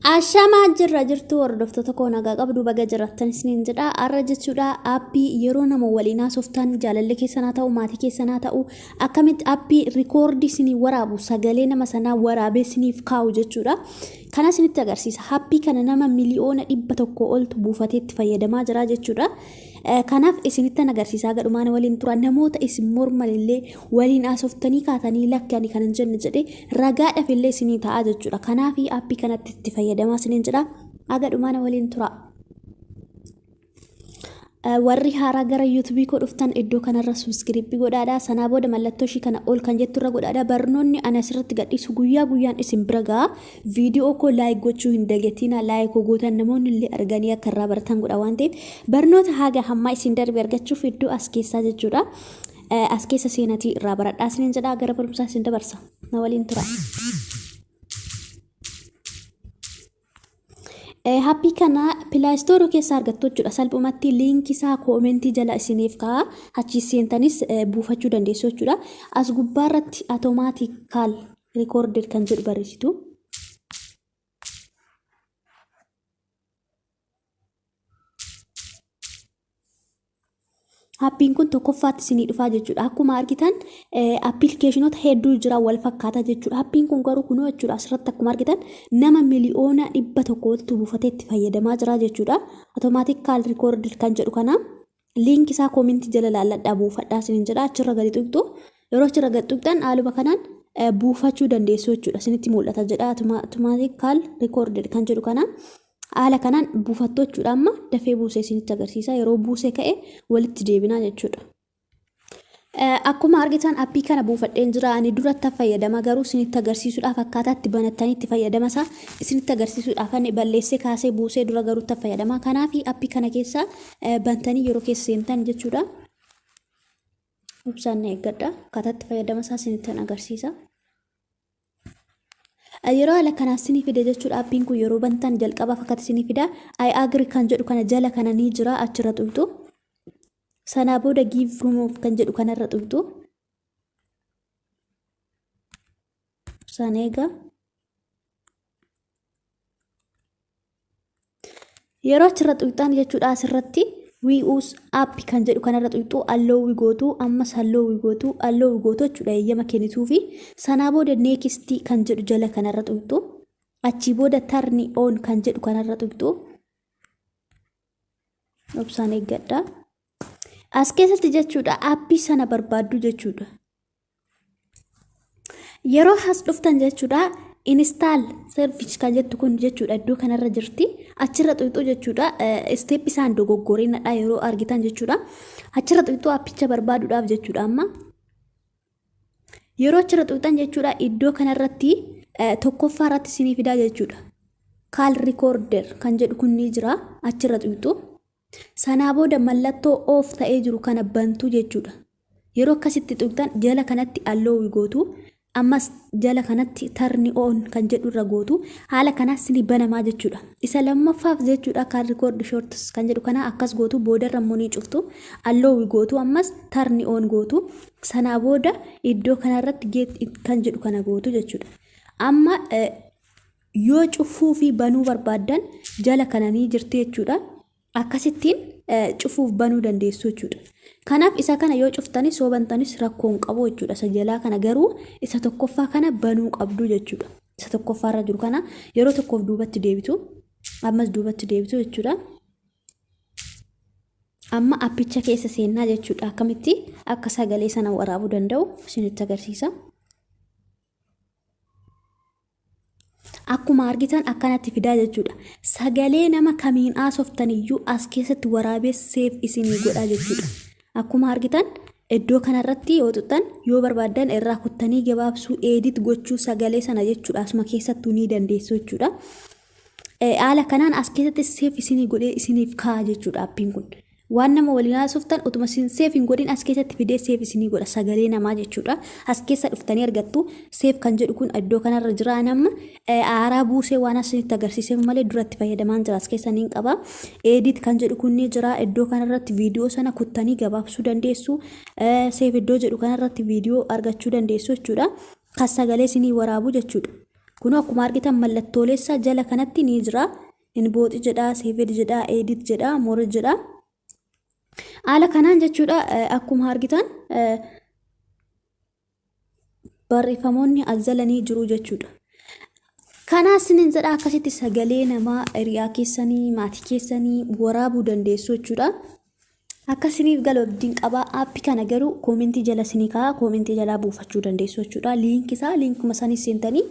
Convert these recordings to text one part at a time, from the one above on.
Ashamaa jirra jirtu hordoftoota koo, nagaa qabdu, baga jiraattan isiniin jedha. Har'a jechuudha aappii yeroo nama waliin haasoftan, jaalallee keessan haa ta'u, maatii keessan haa ta'u, akkamitti aappii rikoordii isinii waraabu, sagalee nama sanaa waraabee isiniif kaa'u jechuudha. Kana isinitti agarsiisa. Aappii kana nama 100,000,000 oltu buufatee itti fayyadamaa jira jechuudha. Kanaaf isinittan agarsiisaa, gadhumaan waliin tura. Namoota isin morman illee waliin haasoftanii kaatanii, lakki ani kanan jenne jedhee ragaadhaaf illee isinii ta'a jechuudha. Kanaaf aappii kanatti itti fayyadamaa isiniin jedha. Haga dhumaana waliin tura. Warri haaraa gara yuutuubii koo dhuftan iddoo kanarra subscribe godhaadha. Sanaa booda mallattoo ishii kana ol kan jettu irra godhaadha. Barnoonni ani asirratti gadhiisu guyyaa guyyaan isin bira ga'a. Viidiyoo koo like gochuu hin dagatina. Like gootan namoonni illee arganii akka irraa baratan godha waan ta'eef, barnoota haga hammaa isin darbe argachuuf iddoo as keessaa jechuudha. As keessa seenatii irraa baradhaa isiniin jedha. Gara barumsaa isin dabarsa. Na waliin tura. Aappii kana Play Store keessaa argattu jechuudha. Salphumatti liinkii isaa koomentii jala isiniif kaa'a. Achi seentanis buufachuu dandeessu jechuudha. As gubbaarratti automatic call recorder kan jedhu barreessitu. Aappiin kun tokkoffaatti isinii dhufaa jechuudha. Akkuma argitan appilikeeshinoota hedduu jira wal fakkaataa jechuudha. Aappiin kun garuu kunoo jechuudha, asirratti akkuma argitan nama 100,000,000 oltu buufatee itti fayyadamaa jira jechuudha. Automatic call recorder kan jedhu kana liinki isaa koomentii jala laalladhaa, buufadhaa isiniin jedha. Achirra gadi tuqxu. Yeroo achirra gadi tuqxan haaluma kanaan buufachuu dandeessu jechuudha. Isinitti mul'ata jedha, automatic call recorder kan jedhu kana. Haala kanaan buufattu jechuudha. Amma dafee buusee isinitti agarsiisa. Yeroo buusee ka'e walitti deebinaa jechuudha. Akkuma argitan appii kana buufadheen jira. Ani duratti fayyadama, garuu isinitti agarsiisuudhaaf, akkaataa itti banattanii itti fayyadama isaa isinitti agarsiisuudhaaf ani balleessee kaasee buusee, dura garuu itti fayyadama. Kanaaf appii kana keessa bantanii yeroo keessa seentan jechuudha. Obsaan na eeggadha. Akkaataa itti fayyadama isaa isinitti agarsiisa. Yeroo haala kanaa isinii fide jechuudha, appiin kun yeroo bantan jalqabaaf akkatti isinii fida. I agree kan jedhu kana jala kana ni jira, achirra tuqxu. Sanaa booda give remove kan jedhu kanarra tuqxu. Sana egaa yeroo achirra tuqxan jechuudha, asirratti we use app kan jedhu kanarra tuqxu, allow gootu, ammas allow gootu, allow gootu jechuudha, eeyyama kennituu fi sanaa booda next kan jedhu jala kanarra tuqxu. Achii booda turn on kan jedhu kanarra tuqxu. Obsaan eeggadha. As keessatti jechuudha aappii sana barbaaddu jechuudha. Yeroo as dhuftan jechuudha, install service kan jettu kun jechuudha iddoo kanarra jirti. Achirra tuqxu jechuudha. Step isaan dogoggorinadha yeroo argitan jechuudha. Achirra tuqxu aappicha barbaaduudhaaf jechuudha amma. Yeroo achirra tuqxan jechuudha, iddoo kanarratti tokkoffaa irratti isinii fidaa jechuudha. Call recorder kan jedhu kun ni jira, achirra tuqxu. Sanaa booda mallattoo off ta'ee jiru kana bantu jechuudha. Yeroo akkasitti tuqxan jala kanatti allow gootu, ammas jala kanatti turn on kan jedhu irra gootu, haala kanaas ni banamaa jechuudha. Isa lammaffaaf jechuudha, call record shorts kan jedhu kana akkas gootu, boodarra immoo ni cuftu, allow gootu, ammas turn on gootu, sanaa booda iddoo kanarratti get it kan jedhu kana gootu jechuudha. Amma yoo cufuu fi banuu barbaaddan jala kana ni jirti jechuudha. Akkasittiin cufuuf banuu dandeessu jechuudha. Kanaaf isa kana yoo cuftanis yoo bantanis rakkoo hin qabu jechuudha. Isa jalaa kana garuu isa tokkoffaa kana banuu qabdu jechuudha. Isa tokkoffaarra jiru kana yeroo tokkoof duubatti deebitu, ammas duubatti deebitu jechuudha. Amma appicha keessa seennaa jechuudha. Akkamitti akka sagalee sana waraabuu danda'u isinitti agarsiisa. Akkuma argitan akkanatti fidaa jechuudha. Sagalee nama kamiin haasoftan iyyuu as keessatti waraabee save isinii godhaa jechuudha. Akkuma argitan iddoo kanarratti yoo tuqxan, yoo barbaaddan irraa kuttanii gabaabsuu, edit gochuu sagalee sana jechuudha. Asuma keessattuu ni dandeessu jechuudha. Haala kanaan as keessatti save isinii godhee isiniif kaa'a jechuudha appiin kun. Waan nama waliin haasoftan utuma isin save hin godhin as keessatti fidee save isinii godha sagalee namaa jechuudha. As keessa dhuftanii argattu. Save kan jedhu kun iddoo kanarra jira. Nama haaraa buusee waan asinitti agarsiiseef malee duratti fayyadamaan jira. As keessa niin qaba. Edit kan jedhu kun ni jira. Iddoo kanarratti viidiyoo sana kuttanii gabaabsuu dandeessu. Save iddoo jedhu kanarratti viidiyoo argachuu dandeessu jechuudha. Kan sagalee isinii waraabu jechuudha. Kunoo akkuma argitan mallattoolee isaa jala kanatti ni jira. Inbox jedha, saved jedha, edit jedha, more jedha. Haala kanaan jechuudha, akkuma argitan barreeffamoonni as jalanii jiru jechuudha. Kanaas isiniin jedha, akkasitti sagalee namaa, hiriyaa keessanii, maatii keessanii waraabuu dandeessu jechuudha. Akka isiniif galu abdiin qabaa. Aappii kana garuu koomentii jala isinii kaa'aa, koomentii jalaa buufachuu dandeessu jechuudha. Liinkii isaa liinkuma sanii seentanii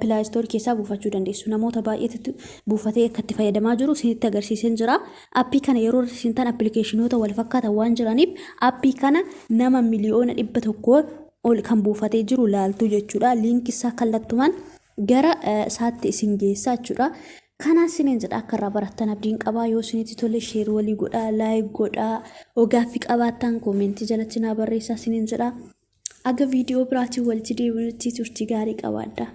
Play Store keessaa buufachuu dandeessu. Namoota baay'eetu buufatee akka itti fayyadamaa jiru isinitti agarsiiseen jira. Aappii kana yeroo seentan appilikeeshinoota wal fakkaatan waan jiraniif, aappii kana nama 100,000,000 ol kan buufatee jiru laaltu jechuudha. Liinkii isaa kallattumaan gara isaatti isin geessa jechuudha. Kanaaf isiniin jedha, akka irraa barattan abdiin qabaa. Yoo isinitti tole share walii godhaa, like godhaa, yoo gaaffii qabaattan koomentii jalatti naa barreessaa isiniin jedha. Aga viidiyoo biraatiin walitti deebinutti turtii gaarii qabaadha.